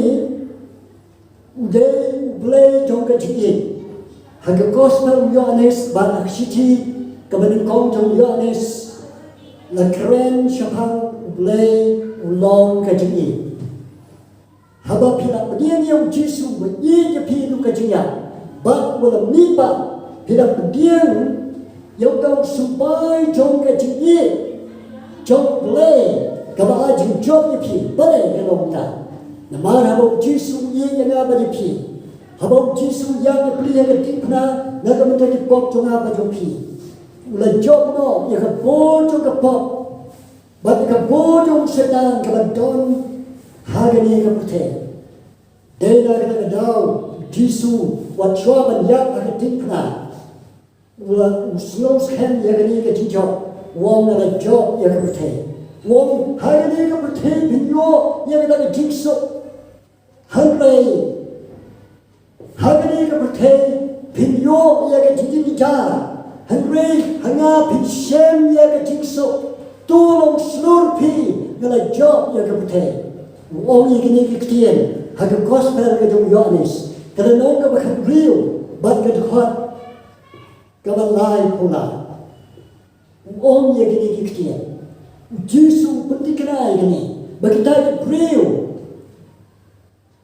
u dei U Blei jong ka jingïeit. Ha ka Gospel u Ïoannis bad ha ka shithi kaba nyngkong jong u Ïoannis la kren shaphang U Blei u long ka jingïeit. Haba phi la pdiang ïa U Jisu ba ïeit ïa phi naduh ka jingïap, bad uba la mihpat, phi la pdiang ïa uta u symbai jong ka jingïeit jong U Blei kaba ai jingjop ïa phi. Balei ka long kumta? Namar haba U Jisu u ïeit ïa nga bad ïa phi, haba U Jisu u ïap ïa phi ha ka diengphna na ka bynta ki pop jong nga bad jong phi, u la jop noh ïa ka bor jong ka pop bad ïa ka bor jong u Soitan kaba don ha kane ka pyrthei. Dei na kata ka daw U Jisu wat shuwa ban ïap ha ka diengphna, u la, u sngew skhem ïa kane ka jingjop, u ong nga la jop ïa ka pyrthei. U ong ha kane ka pyrthei phin ïoh ïa kata ka jingsuk. Hynrei ha kane ka pyrthei ïoh ïa ka jingim jynjar. Hynrei ha nga phin shem ïa ka jingsuk. To long shlur phi, nga la jop ïa ka pyrthei. U ong ïa kine ki ktien ha ka gospel ka jong u Ïoannis, ka lynnong kaba khathynriew bad ka dkhot kaba laiphew lai. U ong ïa kine ki ktien. U Jisu u pynthikna ïa kine ba kita ki briew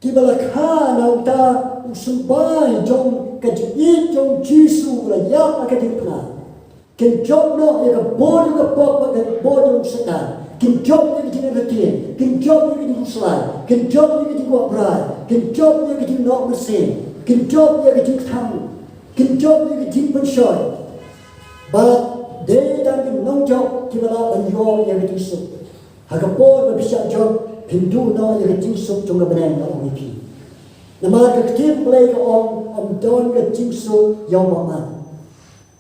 kiba la kha na uta u symbai jong ka jingïeit jong u Jisu ba la ïap ha ka diengphna, kin jop noh ïa ka bor jong ka pop bad ka bor jong u Soitan. Kin jop ïa ka jingïeit, kin jop ïa ka jingkhuslai, kin jop ïa ka jingkwah brai, kin jop ïa ka jingnoh mynsiem, kin jop ïa ka jingkthang, kin jop ïa ka jingpynshoi. Bad dei tang ki nongjop kiba lah ban ïoh ïa ka jingsuk. Ha ka por ba phi shah jop, phin duh noh ïa ka jingsuk jong ka bneng, nga ong ïa phi. Namar ka ktien Blei ka ong, ym don ka jingsuk ïa u bymman.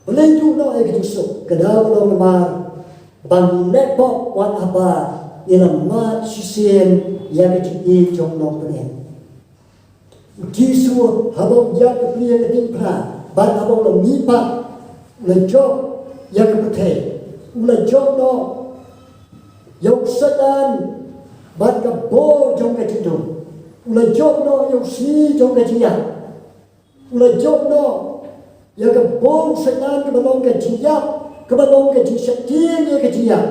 Balei duh noh ïa ka jingsuk? Ka daw ka long namar ba ngi leh pop wat haba ngi la mad shisien ïa ka jingïeit jong u Nongpynim. U Jisu haba u ïaid bad ïa ka diengphna bad haba u la mihpat, u la jop ïa ka pyrthei, u la jop noh ïa u Soitan bad ka bor jong ka jingdum, u la jop noh ïa u sngi jong ka jingïap, u la jop noh ïa ka bor u Soitan kaba long ka jingïap, kaba long ka jingsheptieng ïa ka jingïap.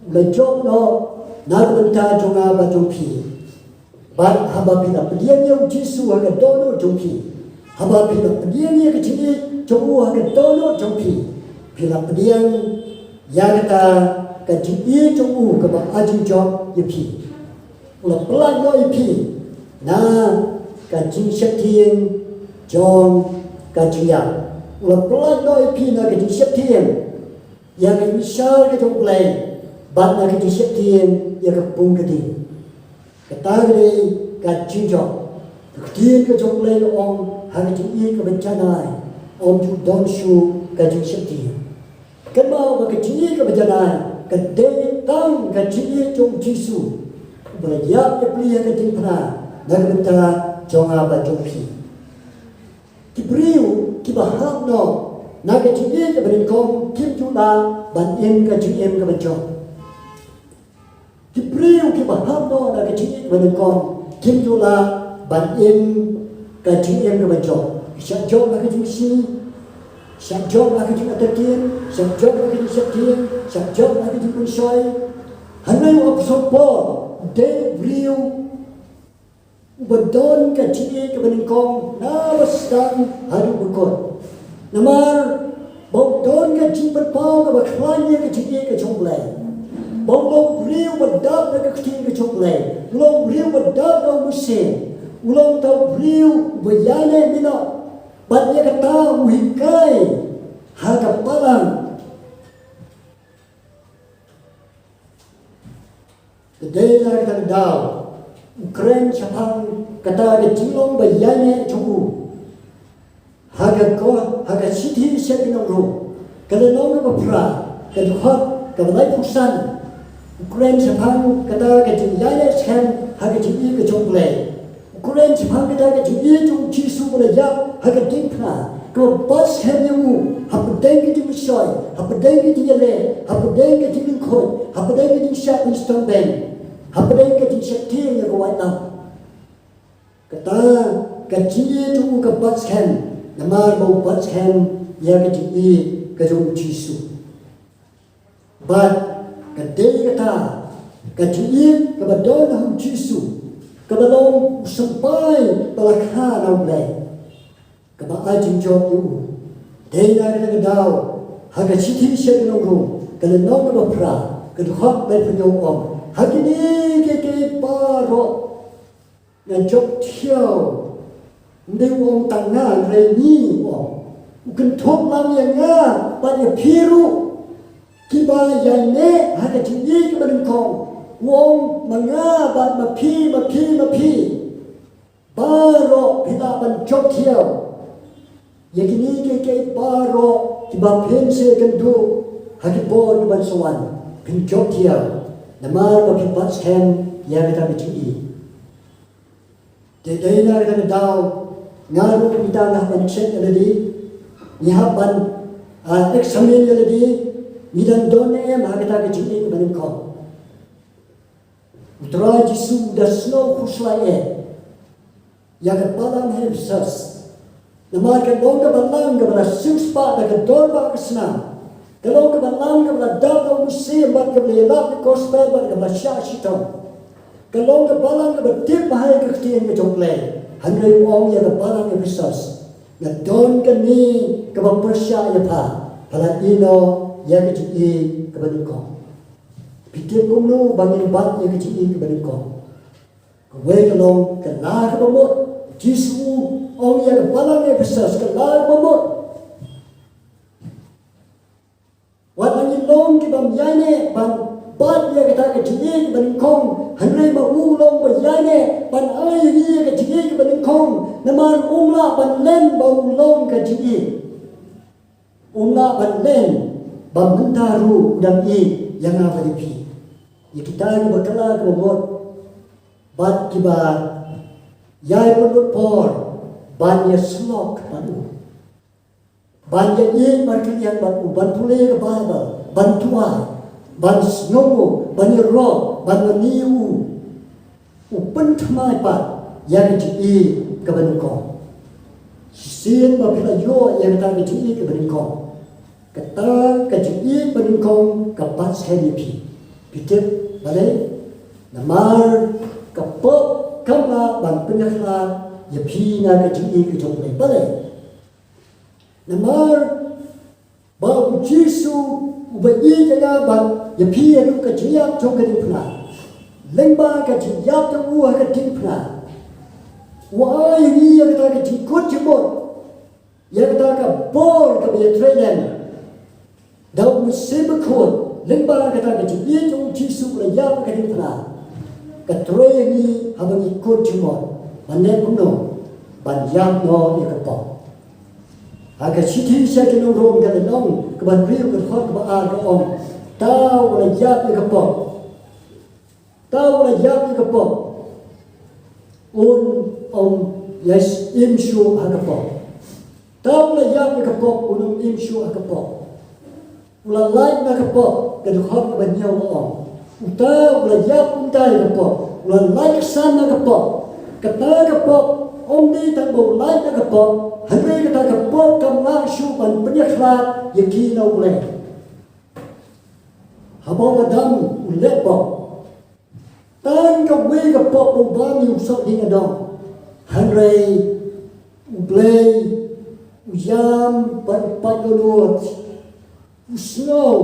U la jop noh na ka bynta jong nga bad jong phi. Bad haba phi la pdiang ïa u Jisu ha ka dohnud jong phi, haba phi la pdiang ïa ka jingïeit jong u ha ka dohnud jong phi, phi la pdiang ïa kata ka jingïeit jong u kaba ai jingjop ïa phi. U la pyllait noh ïa phi na ka jingsheptieng jong ka jingïap. U la pyllait noh ïa phi na ka jingsheptieng ïa ka jingshar ka jong u Blei bad na ka jingsheptieng ïa ka pung ka ding. Kata ka dei ka jingjop. Ka ktien ka jong u Blei ka ong, ha ka jingïeit kaba janai ym ju don shuh ka jingsheptieng. Kynmaw ba ka jingïeit kaba janai ka dei tang ka jingïeit jong u Jisu uba la ïap ïapli ha ka diengphna na ka bynta jong nga bad jong phi. Ki briew kiba hap noh na ka jingïeit kaba nyngkong kim ju lah ban im ka jingim kaba jop. Ki briew kiba hap noh na ka jingïeit kaba nyngkong kim ju lah ban im ka jingim kaba jop. Ki shah jop ha ka jingsngi, shah jop ha ka jingartatien, shah jop ha ka jingsheptieng, shah jop ha ka jingpynshoi. Hynrei u Apostol Paul u dei u briew uba don ka jingïeit kaba nyngkong na ba sdang haduh ba kut. Namar ba u don ka jingpynpaw kaba khlaiñ ïa ka jingïeit ka jong u Blei. Ba u long u briew uba dap da ka ktien ka jong u Blei. U long u briew uba dap da u mynsiem. U long uta u briew uba ïaineh minot. Bad ïa kata u hikai ha ka balang. Te dei na kata ka daw u kren shaphang kata ka jinglong ba ïaineh jong u. Ha ka ko, ha ka shithi sha ki nong Rom, ka lynnong kaba phra, ka dkhot kaba laiphew san. U kren shaphang kata ka jingïaineh skhem ha ka jingïeit ka jong u Blei. U kren shaphang kata ka jingïeit jong u Jisu ba la ïap ha ka diengphna, kaba bat skhem ïa u hapdeng ka jingmynsoi, hapdeng ka jingïaleh, hapdeng ka jinglyngkhuid, hapdeng ka jingshah shitom beiñ, hapdeng ka jingsheptieng ïa ka waitlam. Kata ka jingïeit jong u ka bat skhem namar ba u bat skhem ïa ka jingïeit ka jong u Jisu. Bad ka dei kata ka jingïeit kaba don ha u Jisu, kaba long u symbai ba la kha na u Blei, kaba ai jingjop ïa u. Dei na kata ka daw ha ka shithi sha ki nong Rom, ka lynnong kaba phra, ka dkhot laiphew hynñiew u ong, ha kine kiei kiei baroh nga jop thiaw. Ym dei u ong tang nga, hynrei ngi, u ong. U kynthup lang ïa nga bad ïa phi ruh kiba ïaineh ha ka jingïeit kaba nyngkong. U ong ma nga bad ma phi, ma phi, ma phi, baroh phi lah ban jop thiaw. Ïa kine kiei kiei baroh kiba phin sa ïakynduh ha ki por kiban sa wan, phin jop thiaw namar ba phi bat skhem ïa kata ka jingïeit. Te dei na kata ka daw nga ruh mynta nga hap ban check ïa lade. Ngi hap ban, ah, examine ïa lade, ngi dang don ne em ha kata ka jingïeit kaba nyngkong. U Trai Jisu u da sngew khuslai eh ïa ka balang ha Ephesus. Namar ka long ka balang kaba la siewspah da ka dor ba ka snam. Ka long ka balang kaba la dap da u mynsiem bad kaba la ïalap ïa ka gospel bad kaba la shah shitom. Ka long ka balang kaba tip bha ïa ka ktien ka jong U Blei. Hynrei u ong ïa ka balang Ephesus, nga don kane kaba pyrshah ïa pha, pha la ïehnoh ïa ka jingïeit kaba nyngkong. Phi tip kumno ba ngin bat ïa ka jingïeit kaba nyngkong? Kawei ka long ka la kaba mut. Jisu u ong ïa ka balang Ephesus, ka la kaba mut. Wat la ngi long ki bym ïaineh ban bat ïa kata ka jingïeit kaba nyngkong, hynrei ma u long ba ïaineh ban ai ïa ngi ïa ka jingïeit kaba nyngkong, namar um lah ban len ba u long ka jingïeit. Um lah ban len ba mynta ruh u dang ïeit ïa nga bad ïa phi. Ïa kita kiba kylla kaba mut bad kiba ïai pynlut por ban ïasyllok bad u. Ban ïa ïeit markylliang bad u, ban pule ka Baibl, ban duwai, ban sngewnguh, ban ïaroh, ban mane ïa u. U pynthymmai pat ïa ka jingïeit kaba nyngkong. Shisien ba phi la ïoh ïa kata ka jingïeit kaba nyngkong, kata ka jingïeit ba nyngkong ka bat skhem ïa phi. Phi tip balei? Namar ka pop kam lah ban pynïakhlad ïa phi na ka jingïeit ka jong U Blei. Balei? Namar ba U Jisu uba ïeit ïa nga bad ïa phi haduh ka jingïap jong ka diengphna, lyngba ka jingïap jong u ha ka diengphna, u ai ïa ngi ïa kata ka jingkut jingmut, ïa kata ka bor kaba ïatreilang da U Mynsiem Bakhuid, lyngba kata ka jingïeit jong U Jisu ba la ïap ha ka diengphna. Ka trei ïa ngi haba ngi kut jingmut ban leh kumno? Ban ïap noh ïa ka pop. Ha ka shithi sha ki nong Rom ka lynnong kaba hynriew ka dkhot kaba ar ka ong, ta uba la ïap ïa ka pop, ta uba la ïap ïa ka pop un ym ïai im shuh ha ka pop. Ta uba la ïap ïa ka pop un ym im shuh ha ka pop. U la lait na ka pop, ka dkhot kaba hynñiew ka ong, uta uba la ïap kumta ïa ka pop u la lait kyrsan na ka pop. Kata ka pop ym dei tang ba u lait na ka pop, hynrei kata ka pop kam lah shuh ban pynïakhlad ïa ki na U Blei. Haba u Adam u leh pop, tang kawei ka pop ba u bam ïa u soh dieng adong. Hynrei U Blei u ïam bad u paid dohnud, u sngew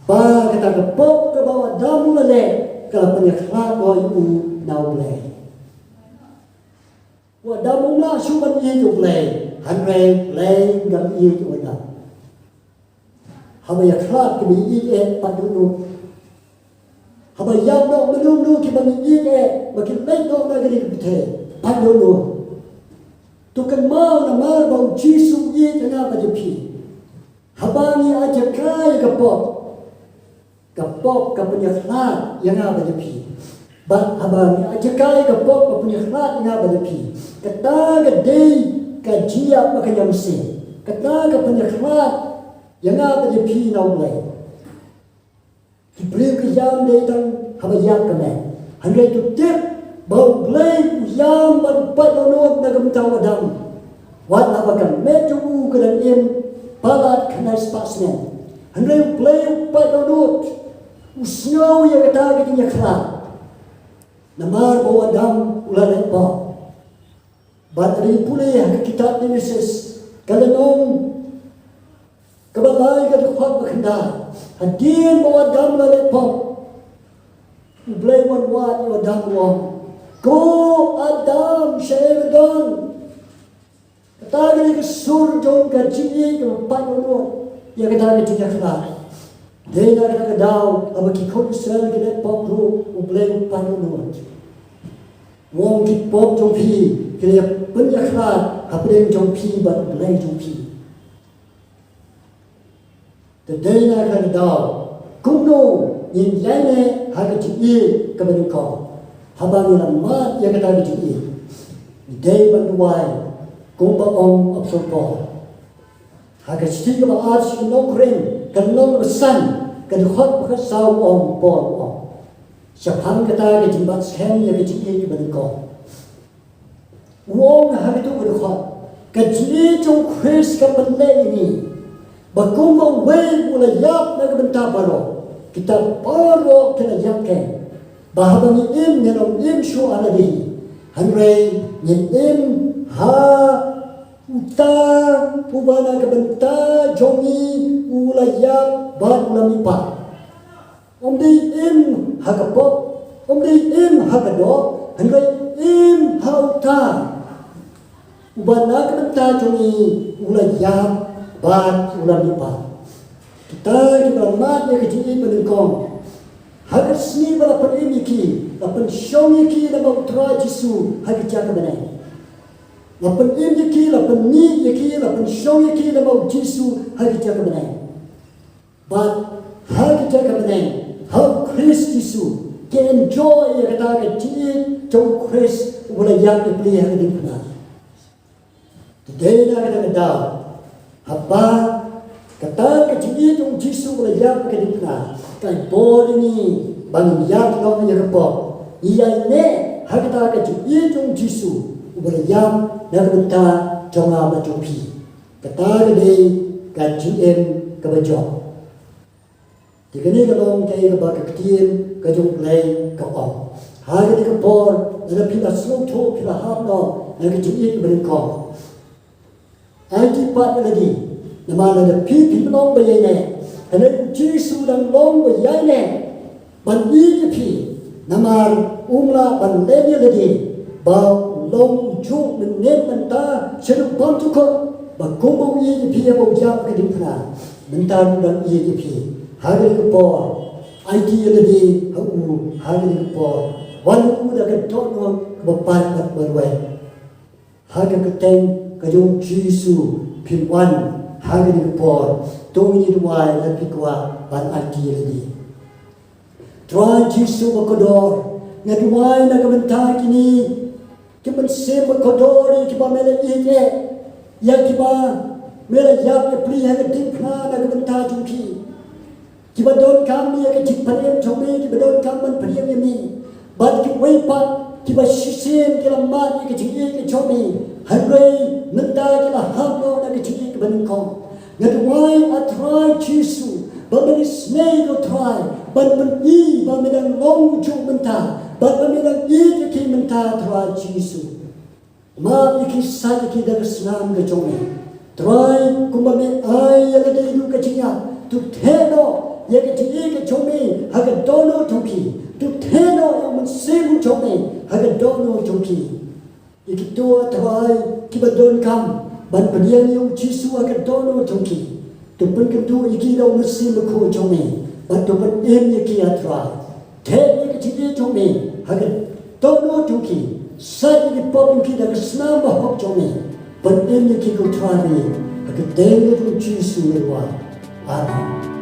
ba kata ka pop kaba u Adam u la leh ka la pynïakhlad noh ïa u na U Blei. U Adam um lah shuh ban ïeit ïa U Blei, hynrei U Blei um ïeit ïa u Adam. Haba ïakhlad kiba ïeit eh, paid dohnud, haba ïap noh mano mano kiba ngi ïeit eh ba ki leit noh na kane ka pyrthei, paid dohnud, to kynmaw namar ba U Jisu u ïeit ïa nga bad ïa phi. Haba ngi ai jaka ïa ka pop, ka pop ka pynïakhlad ïa nga bad ïa phi. Bad haba ngi ai jaka ïa ka pop ka pynïakhlad ïa nga bad ïa phi, kata ka dei ka jingïap ba ka ïam mynsiem. Kata ka pynïakhlad ïa nga bad ïa phi na U Blei. Ki briew ki ïam dei tang haba ïap ka met. Hynrei to tip ba U Blei u ïam bad u paid dohnud na ka bynta u Adam. Wat haba ka met jong u ka dang im palat khyndai spah snem, hynrei U Blei u paid dohnud u sngew ïa kata ka jingïakhlad namar ba u Adam u la leh pop. Bad lada ngi pule ha ka kitab Jenesis ka lynnong kaba lai ka dkhot ba khyndai, hadien ba u Adam u la leh pop, U Blei u wan wad ïa u Adam u ong, ko Adam, shaei ba don? Kata ka dei ka sur jong ka jingïeit kaba paid dohnud ïa kata ka jingïakhlad. Dei na kata ka daw haba ki khun Israel ki leh pop ruh, U Blei u paid dohnud u ong, ki pop jong phi ki la pynïakhlad hapdeng jong phi bad U Blei jong phi. Te dei na kata ka daw kumno ngin ïaineh ha ka jingïeit kaba nyngkong? Haba ngi la mad ïa kata ka jingïeit, ngi dei ban duwai kumba ong u Apostol Paul, Ha ka shithi kaba ar sha ki nong Korinth, ka lynnong kaba san, ka dkhot ba khatsaw u ong, u Paul u ong shaphang kata ka jingbat skhem ïa ka jingïeit kaba nyngkong. U ong ha katu ka dkhot, ka jingïeit jong u Khrist ka pynlong ïa ngi ba kumba uwei u la ïap na ka bynta baroh, kita baroh ki la ïap keiñ, ba haba ngi im ngin ym im shuh ha lade hi, hynrei ngin im ha uta uba na ka bynta jong ngi u la ïap bad u la mihpat. Ym dei im ha ka pop, ym dei im ha ka doh, hynrei im ha uta uba na ka bynta jong ngi u la ïap bad u la mihpat. Kita kiba la mad ïa ka jingïeit ba nyngkong, ha ka sngi ba la pynim ïa ki, la pynshong ïa ki namar u Trai Jisu ha ka jaka bneng. La pynim ïa ki, la pynmih ïa ki, la pynshong ïa ki namar u Jisu ha ka jaka bneng. Bad ha ka jaka bneng, ha u Khrist Jisu, ki enjoy ïa kata ka jingïeit jong u Khrist uba la ïap ïa pli ha ka diengphna. Te dei na kata ka daw, haba kata ka jingïeit jong u Jisu uba la ïap ha ka diengphna ka ai bor ïa ngi ba ngin ïaid noh ïa ka pop, ïaineh ha kata ka jingïeit jong u Jisu uba la ïap na ka bynta jong nga bad jong phi. Kata ka dei ka jingim kaba jop. Te kane ka long kaei kaba ka ktien ka jong U Blei ka ong. Ha kane ka por, lada phi la sngewthuh, phi la hap noh na ka jingïeit ba nyngkong, aiti pat ïa lade, namar lada phi, phim long ba ïaineh, hynrei u Jisu u dang long ba ïaineh ban ïeit ïa phi, namar um lah ban len ïa lade ba u long u juh mynnin mynta shaduh pam jukut, ba kumba u ïeit ïa phi haba u ïap ha ka diengphna, mynta ruh u dang ïeit ïa phi. Ha kane ka por, aiti ïa lade ha u ha kane ka por. Wan ha u da ka dohnud kaba pat bad ba rwet. Ha ka kyrteng ka jong u Jisu phin wan ha kane ka por. To ngin ïa duwai, lada phi kwah ban aiti ïa lade. Trai Jisu ba kordor, nga duwai na ka bynta kine ki mynsiem ba kordor, ïa kiba me la ïeit eh, ïa kiba me la ïap ïa pli ha ka diengphna na ka bynta jong ki. Kiba donkam ïa ka jingpynim jong me, kiba donkam ban pdiang ïa me. Bad kiwei pat kiba shisien ki la mad ïa ka jingïeit ka jong me, hynrei mynta ki la hap noh na ka jingïeit kaba nyngkong. Nga duwai, A Trai Jisu, ba men isynei, ko Trai, ban pyni ba me dang long u juh mynta, bad ba me dang ïeit ïa ki mynta, Trai Jisu. Map ïa ki, sait ïa ki da ka snam ka jong me. Trai, kumba me ai ïa lade ruh ka jingïap, to theh noh ïa ka jingïeit ka jong me ha ka dohnud jong ki. To theh noh ïa u Mynsiem jong me ha ka dohnud jong ki. Ïa kito, A Trai, kiba donkam ban pdiang ïa u Jisu ha ka dohnud jong ki, to pynkynduh ïa ki da u Mynsiem Bakhuid jong me, bad to pynim ïa ki, A Trai. Theh ïa ka jingïeit jong me ha ka dohnud jong ki, sait ïa ki pop jong ki da ka snam bahok jong me, pynim ïa ki, ko Trai, ha ka kyrteng jong u Jisu ngi duwai. Amen.